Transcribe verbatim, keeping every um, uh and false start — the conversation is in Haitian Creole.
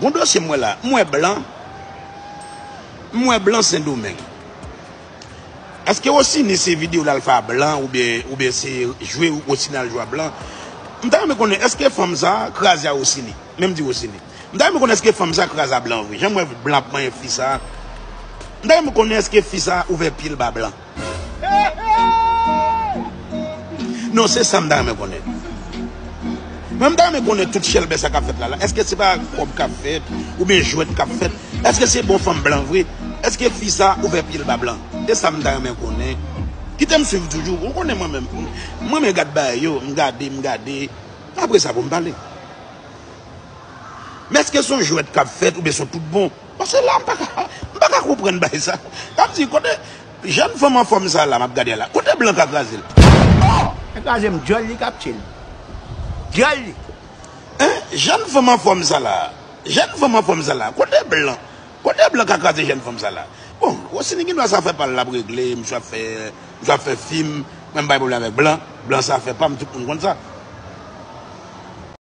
Gon dosye m wè la, m wè blan, m wè blan Sendomeng. Èske Rosiny se videyo l al fè a blan oubyen, oubyen se jwe Rosiny al jwe a blan? M ta renmen konnen èske fanm sa a kraze a Rosiny? Men m di Rosiny. M ta renmen konnen èske fanm sa a kraze a blan vre? Jan m wè blan ap manyen fi sa a. M ta renmen konnen èske fi sa a ouvè pye l ba blan? Non, se sa m ta renmen konnen. Mwen, m ta renmen konnen tout chèlbè sa k ap fèt la, la. Èske se pa kòb k ap fèt, oubyen jwèt k ap fèt? Èske se bon fanm blan vre? Èske fi sa ouvè pye l ba blan? Se sa m ta renmen konnen. Kite m swiv toujou. Ou konnen mwen menm, m renmen gad bagay yo, m gade, m gade. Apre sa pou m pale. Men èske se yon jwèt k ap fèt oubyen se yon tout bon? Paske la, m pa ka, m pa ka konprann bagay sa. Sa vle di, kote jèn fanm anfòm sa la, m ap gade a la, kote blan ka kraze l? Oh! Kraze m, dyòl li k ap tye l. Dyòl li. Hein? Jèn fanm anfòm sa la, jèn fanm anfòm sa la, kote blan? Kote blan ka kraze jèn fanm sa la? Bon, Rosiny gen dwa sa fè pa l l ap regle, misye ap fè, misye ap fè fim, mwen m pa gen pwoblèm avèk blan, blan sa fè pa m, tout moun konn sa.